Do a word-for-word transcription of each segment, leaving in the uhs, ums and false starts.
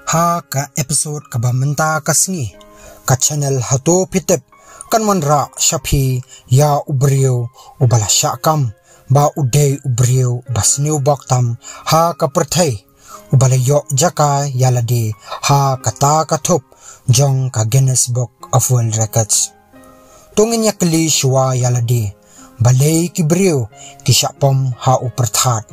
Ha ka episode kaba mynta ka sngi, ka channel Hato Phi Tip kan wanrah sha phi ïa u briew uba la shah kam ba u dei u briew ba sniew bok tam ha ka pyrthei, uba la ïoh jaka ïa lade ha kata ka thup jong ka Guinness Book of World Records. To ngin ïa kylli shuwa ïa lade, balei ki briew ki shah pom ha u pyrthat?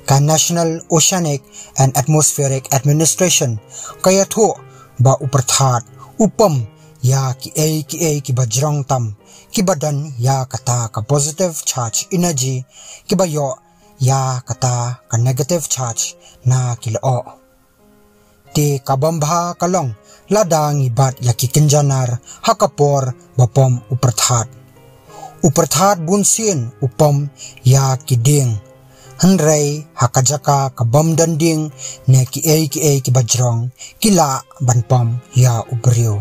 Ka National Oceanic and Atmospheric Administration ka ïathuh ba u pyrthat u pom ïa kiei kiei kiba jrong tam, kiba don ïa kata ka positive charge energy, kiba ïoh ïa kata ka negative charge na ki lyoh. Te ka bym bha ka long lada ngi bat ïa ki kynja nar ha ka por ba pom u pyrthat. U pyrthat bun sien u pom ïa ki dieng, hynrei ha ka jaka ka bym don dieng ne kiei kiei kiba jrong, ki lah ban pom ïa u briew.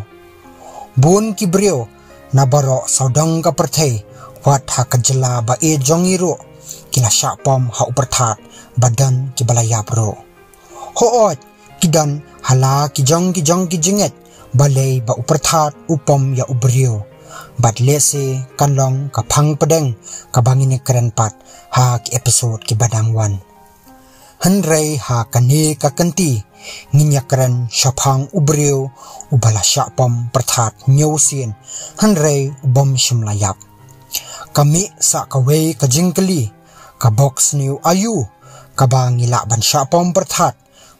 Bun ki briew na baroh sawdong ka pyrthei, wat ha ka jylla ba ïeit jong ngi ruh, ki la shah pom ha u pyrthat, ba don kiba la ïap ruh. Hooid, ki don ha la ki jong ki jong ki jingngeit balei ba u pyrthat u pom ïa u briew. Bad lehse kan long ka phang pdeng kaba ngin ïa kren pat ha ki episode kiba dang wan. Hynrei ha kane ka kynti ngin ïa kren shaphang u briew uba la shah pom pyrthat hynñiew sien, hynrei u bym shym la ïap. Ka mih sa kawei ka jingkylli, ka bok sniew aïu kaba ngi lah ban shah pom pyrthat,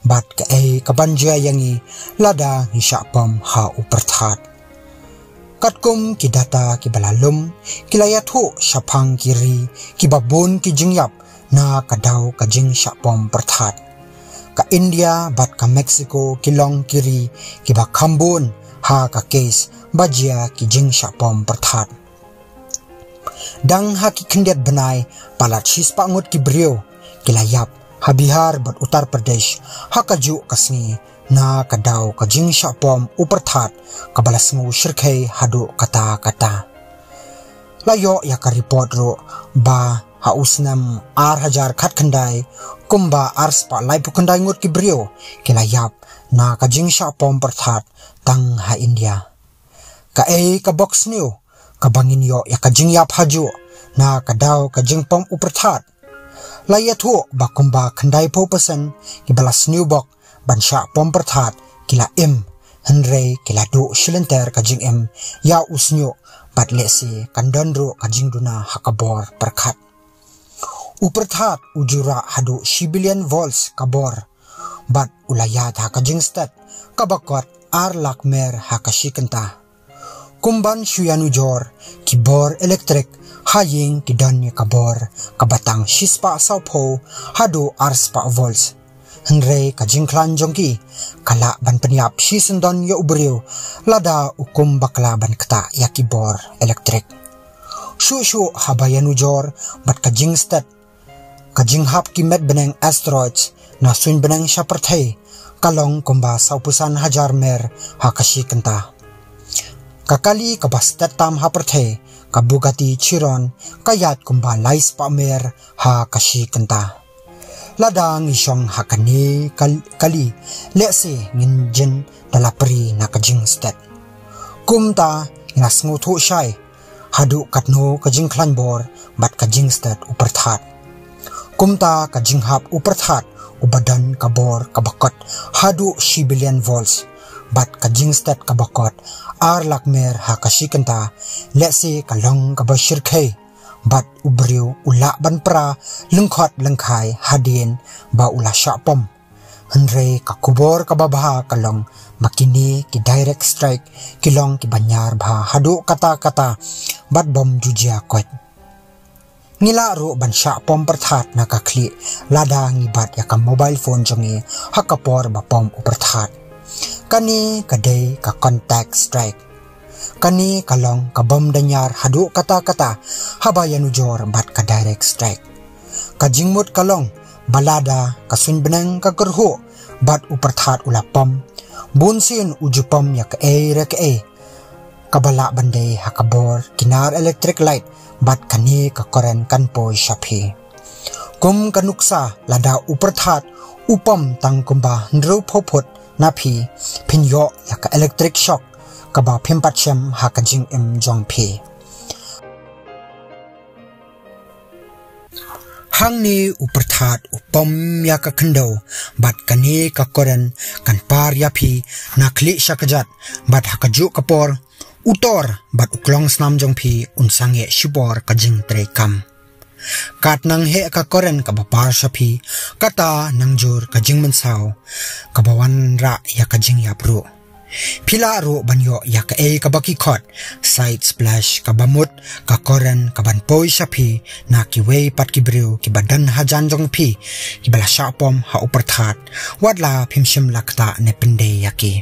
bad kaei kaban jia ïa ngi lada ngi shah pom ha u pyrthat? Katkum ki data kiba la lum, ki la ïathuh shaphang ki ri kiba bun ki jingïap na ka daw ka jingshah pom pyrthat. Ka India bad ka Mexico ki long ki ri kiba kham bun ha ka case ba jia ki jingshah pom pyrthat. Dang ha ki khyndiat bnai, palat shispah ngut ki briew ki la ïap ha Bihar bad Uttar Pradesh ha kajuh ka sngi na ka daw ka jingshah pom u pyrthat kaba la sngew shyrkhei haduh katta katta. La ïoh ïa ka report ruh ba ha u snem ar hajar khatkhyndai, kumba arspah laiphew khyndai ngut ki briew ki la ïap na ka jingshah pom pyrthat tang ha India. Kaei ka bok sniew kaba ngin ïoh ïa ka jingïap hajuh na ka daw ka jingpom u pyrthat? La ïathuh ba kumba khyndaiphew percent kiba la sniew bok ban shah pom pyrthat ki la im, hynrei ki la duh shilynter ka jingim ïa u shñiuh, bad lehse kan don ruh ka jingduna ha ka bor pyrkhat. U pyrthat u ju rah haduh shi billion volts ka bor, bad u la ïaid ha ka jingstet kaba kot ar lak mer ha ka shi kynta. Kum ban shu ïanujor, ki bor elektrik ha ïing ki don ïa ka bor kaba tang shispah sawphew haduh arspah volts. Hynrei ka jingkhlaiñ jong ki ka lah ban pynïap shisyndon ïa u briew lada u kum bakla ban ktah ïa ki bor elektrik. Shuh shuh haba ïanujor bad ka jingstet, ka jinghap ki met bneng asteroids na suiñ bneng sha pyrthei ka long kumba sawphew san hajar mer ha ka shi kynta. Ka kali kaba stet tam ha pyrthei, ka Bugatti Chiron, ka ïaid kumba laispah mer ha ka shi kynta. Lada ngi shong ha kane ka kali, lehse ngin jin da la prie na ka jingstet. Kumta ngi la sngewthuh shai haduh katno ka jingkhlaiñ bor bad ka jingstet u pyrthat. Kumta ka jinghap u pyrthat uba don ka bor kaba kot haduh shi billion volts bad ka jingstet kaba kot ar lak mer ha ka shi kynta, lehse ka long kaba shyrkhei, bad u briew u lah ban pra lyngkhot lyngkhai hadien ba u la shah pom. Hynrei ka khubor kaba bha ka long ba kine ki direct strike ki long kiba ñiar bha haduh katta katta bad bym ju jia koit. Ngi lah ruh ban shah pom pyrthat na ka khlieh lada ngi bat ïa ka mobile phone jong ngi ha ka por ba pom u pyrthat. Kane ka dei ka contact strike. Kane ka long ka bym da ñiar haduh katta katta haba ïanujor bad ka direct strike. Ka jingmut ka long ba lada ka suiñ bneng ka kyrhuh bad u pyrthat u la pom, bunsien u ju pom ïa kaei re kaei kaba lah ban dei ha ka bor ki nar electric light, bad kane ka current kan poi sha phi. Kum ka nuksa, lada u pyrthat u pom tang kumba hynriewphew phut na phi, phin ïoh ïa ka electric shock kaba phim pat shem ha ka jingim jong phi. Hangne u pyrthat u pom ïa ka khyndew, bad kane ka current kan par ïa phi na khlieh sha kjat, bad ha kajuh ka por u tor bad u klong snam jong phi un sangeh shipor ka jingtrei kam. Kat nang heh ka current kaba par sha phi, kata nang jur ka jingmynsaw kaba wanrah ïa ka jingïap ruh. Phi lah ruh ban ïoh ïa kaei kaba ki khot side splash, kaba mut ka current kaban poi sha phi na kiwei pat ki briew kiba don hajan jong phi, kiba la shah pom ha u pyrthat, wat la phim shym la ktah ne pyndei ïa ki.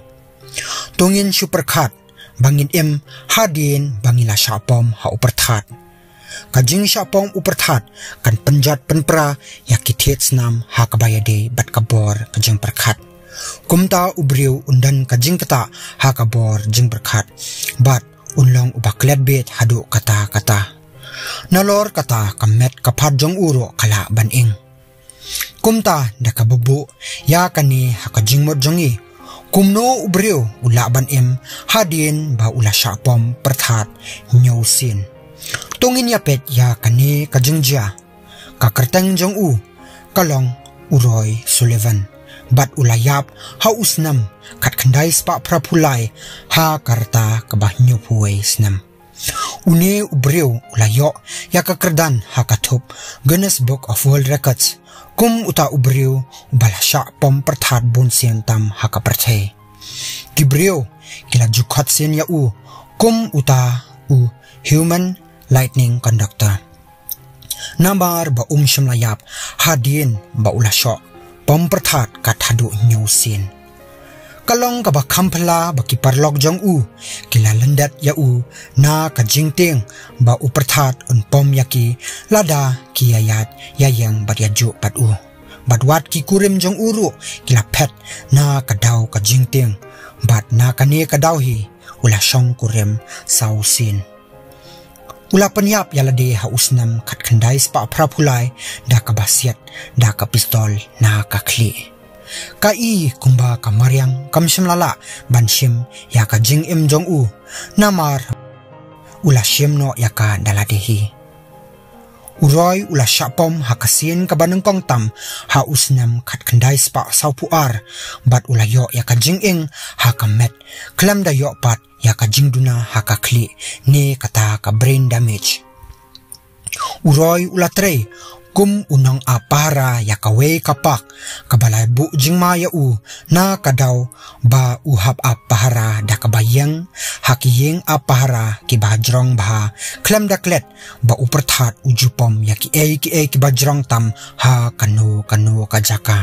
To ngin shu pyrkhat ba ngin im hadien ba ngi la shah pom ha u pyrthat. Ka jingshah pom u pyrthat kan pynjot pynpra ïa ki thied snam ha kaba ïadei bad ka bor ka jingpyrkhat. Kumta u briew un don ka jingktah ha ka bor jingpyrkhat, bad un long uba klet beit haduh katta katta. Nalor kata ka met ka phad jong u ruh ka lah ban ing. Kumta da kaba buh ïa kane ha ka jingmut jong ngi, kumno u briew u lah ban im hadien ba u la shah pom pyrthat hynñiew sien? To ngin ïa peit ïa kane ka jingjia. Ka kyrteng jong u ka long u Roy Sullivan, bad u la ïap ha u snem khatkhyndai spah phraphew lai ha ka rta kaba hynñiewphew wei snem. Une u briew u la ïoh ïa ka kyrdan ha ka thup Guinness Book of World Records kum uta u briew uba la shah pom pyrthat bun sien tam ha ka pyrthei. Ki briew ki la ju khot sien ïa u kum uta u human lightning conductor. Namar ba um shym la ïap hadien ba u la shah pom pyrthat kat haduh hynñiew sien. Ka long kaba kham phylla ba ki paralok jong u ki la lyndet ïa u na ka jingtieng ba u pyrthat un pom ïa ki lada ki ïaid ïaïeng bad ïajuh bad u. Bad wat ki kurim jong u ruh ki la phet na ka daw ka jingtieng, bad na kane ka daw hi u la shong kurim saw sien. U la pynïap ïa lade ha u snem khatkhyndai spah phraphew lai da kaba siat da ka pistol na ka khlieh. Ka i kumba ka mariang kam shym la lah ban shim ïa ka jingim jong u, namar u la shim noh ïa ka da lade hi. U Roy u la shah pom ha ka sien kaba nyngkong tam ha u snem khatkhyndai spah sawphew ar, bad u la ïoh ïa ka jinging ha ka met khlem da ïoh pat ïa ka jingduna ha ka khlieh ne kata ka brain damage. U Roy u la trei kum u nongap pahara ïa kawei ka park kaba la buh jingma ïa u na ka daw ba u hap ap pahara da kaba ïeng ha ki ïing ap pahara kiba jrong bha, khlem da klet ba u pyrthat u ju pom ïa kiei kiei kiba jrong tam ha kano kano ka jaka.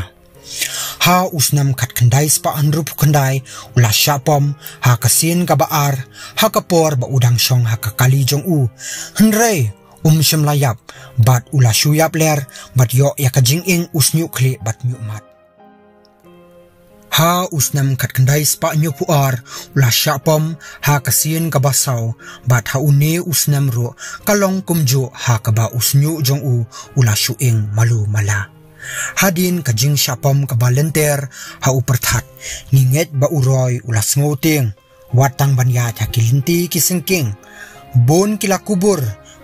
Ha u snem khatkhyndai spah hynriewphew khyndai u la shah pom ha ka sien kaba ar, ha ka por ba u dang shong ha ka kali jong u. Hynrei um shym la ïap, bad u la shu ïap ler bad ïoh ïa ka jinging u shñiuh khlieh bad ñiuh mat. Ha u snem khatkhyndai spah hynñiewphew ar u la shah pom ha ka sien kaba saw, bad ha une u snem ruh ka long kumjuh ha kaba u shñiuh jong u u la shu ing malu mala. Hadien ka jingshah pom kaba lynter ha u pyrthat, ngi ngeit ba u Roy u la sngew tieng. Wat tang ban ïaid ha ki lynti ki syngking, bun ki la kubur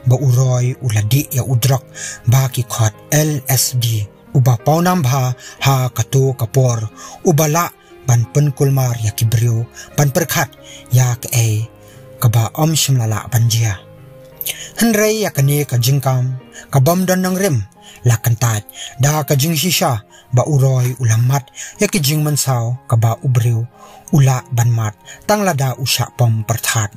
ba u Roy u la dih ïa u drok ba ki khot L S D, uba pawnam bha ha kato ka por, uba lah ban pynkulmar ïa ki briew ban pyrkhat ïa kaei kaba ym shym la lah ban jia. Hynrei ïa kane ka jingkam ka bym don nongrim la kyntait da ka jingshisha ba u Roy u la mad ïa ki jingmynsaw kaba u briew u lah ban mad tang lada u shah pom pyrthat.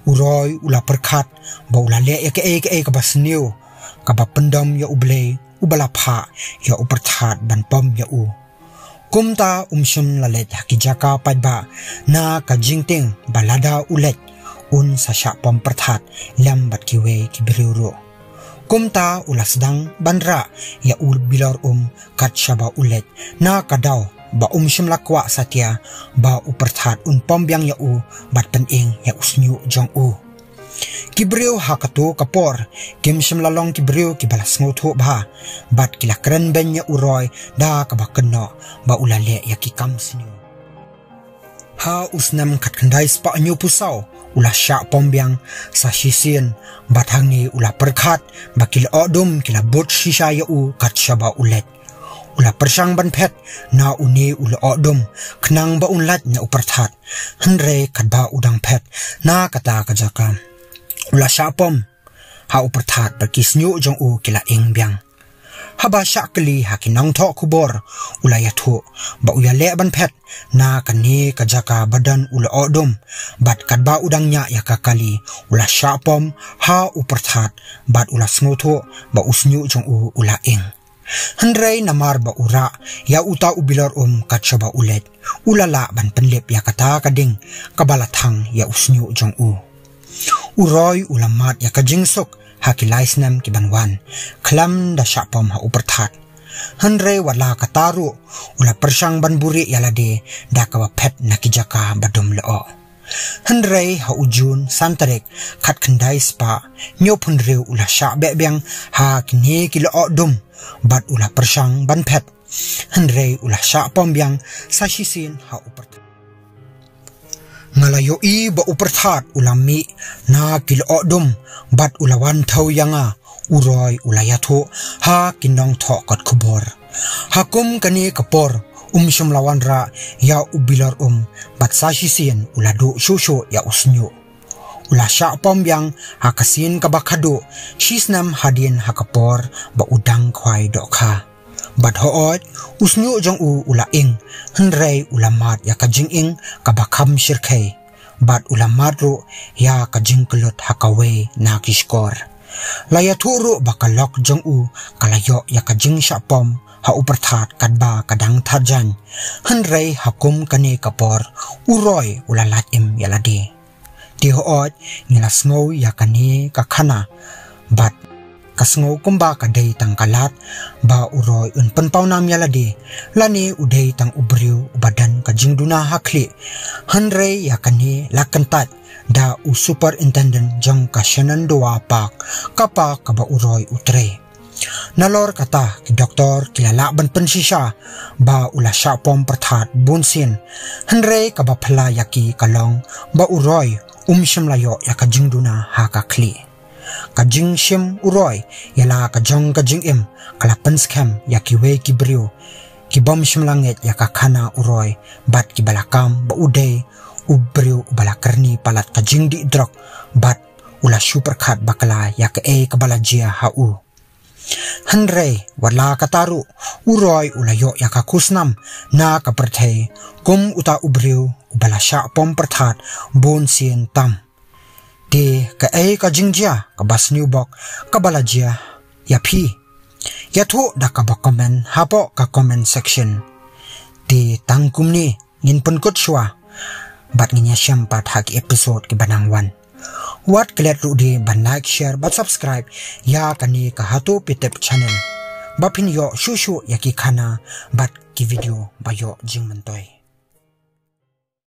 U Roy u la pyrkhat ba u la leh ïa kaei kaei kaba sniew, kaba pyndom ïa U Blei uba la phah ïa u pyrthat ban pom ïa u. Kumta um shym la leit ha ki jaka paidbah na ka jingtieng ba lada u leit un sa shah pom pyrthat lem bad kiwei ki briew ruh. Kumta u la sdang ban rah ïa u bilor um kat shaba u leit, na ka daw ba um shym la kwah satia ba u pyrthat un pom biang ïa u bad pynïeng ïa u shñiuh jong u. Ki briew ha kato ka por kim shym la long ki briew kiba la sngewthuh bha, bad ki la kren beiñ ïa u Roy da kaba kynnoh ba u la leh ïa ki kam sniew. Ha u snem khatkhyndai spah hynñiewphew saw, u la shah pom biang sa shisien, bad hangne u la pyrkhat ba ki lyoh dum ki la bud shisha ïa u kat shaba u leit. U la pyrshang ban phet na une u lyoh dum, khnang ba un lait na u pyrthat. Hynrei katba u dang phet na kata ka jaka, u la shah pom ha u pyrthat bad ki shñiuh jong u ki la ing biang. Haba shah kylli ha ki nongthoh khubor, u la ïathuh ba u ïaleh ban phet na kane ka jaka ba don u lyoh dum, bad katba u dang ñiah ïa ka kali, u la shah pom ha u pyrthat, bad u la sngewthuh ba u shñiuh jong u u la ing. Hynrei namar ba u rah ïa uta u bilor um kat shaba u leit, u la lah ban pynlip ïa kata ka ding kaba la thang ïa u shñiuh jong u. U Roy u la mad ïa ka jingsuk ha ki lai snem ki ban wan, khlem da shah pom ha u pyrthat. Hynrei wat la kata ruh, u la pyrshang ban buhrieh ïa lade da kaba phet na ki jaka ba dum lyoh. Hynrei ha u Jun san tarik, khatkhyndai spah hynñiewphew hynriew, u la shah beh biang ha kine ki lyoh dum, bad u la pyrshang ban phet. Hynrei u la shah pom biang sa shisien ha u pyrthat. Nga la ïohi ba u pyrthat u la mih na ki lyoh dum, bad u la wan thew ïa nga, u Roy u la ïathuh ha ki nongthoh kot khubor. Ha kum kane ka por, um shym la wanrah ïa u bilor um, bad sa shisien u la duh shuh shuh ïa u shñiuh. U la shah pom biang ha ka sien kaba khadduh, shi snem hadien ha ka por ba u dang khwai dohkha. Bad hooid, u shñiuh jong u u la ing, hynrei u la mad ïa ka jinging kaba kham shyrkhei. Bad u la mad ruh ïa ka jingkyllut ha kawei na ki shkor. La ïathuh ruh ba ka lok jong u ka la ïoh ïa ka jingshah pom ha u pyrthat katba ka dang thad jaiñ. Hynrei ha kum kane ka por, u Roy u la lait im ïa lade. Te hooid, ngi la sngew ïa kane ka khana, bad ka sngew kumba ka dei tang ka lad ba u Roy un pynpaw nam ïa lade, lane u dei tang u briew uba don ka jingduna ha khlieh. Hynrei ïa kane la kyntait da u superintendent jong ka Shenandoah Park, ka park kaba u Roy u trei. Nalor kata, ki doktor ki la lah ban pynshisha ba u la shah pom pyrthat bun sien. Hynrei kaba phylla ïa ki ka long ba u Roy um shym la ïoh ïa ka jingduna ha ka khlieh. Ka jingshim u Roy ïa la ka jong ka jingim ka la pynskhem ïa kiwei ki briew ki bym shym la ngeit ïa ka khana u Roy, bad kiba la kam ba u dei u briew uba la kyrni palat ka jingdih drok, bad u la shu pyrkhat bakla ïa kaei kaba la jia ha u. Hynrei wat la kata ruh, u Roy u la ïoh ïa ka khusnam na ka pyrthei kum uta u briew uba la shah pom pyrthat bun sien tam. Te kaei ka jingjia kaba sniew bok kaba la jia ïa phi? Ïathuh da kaba comment hapoh ka comment section. Te tang kumne ngin pynkut shuwa, bad ngin ïashem pat ha ki episode kiba nang wan. Wat klet ruh de ban like, share bad subscribe ïa kane ka Hato Phi Tip channel, ba phin ïoh shuh shuh ïa ki khana bad ki video ba ïoh jingmyntoi.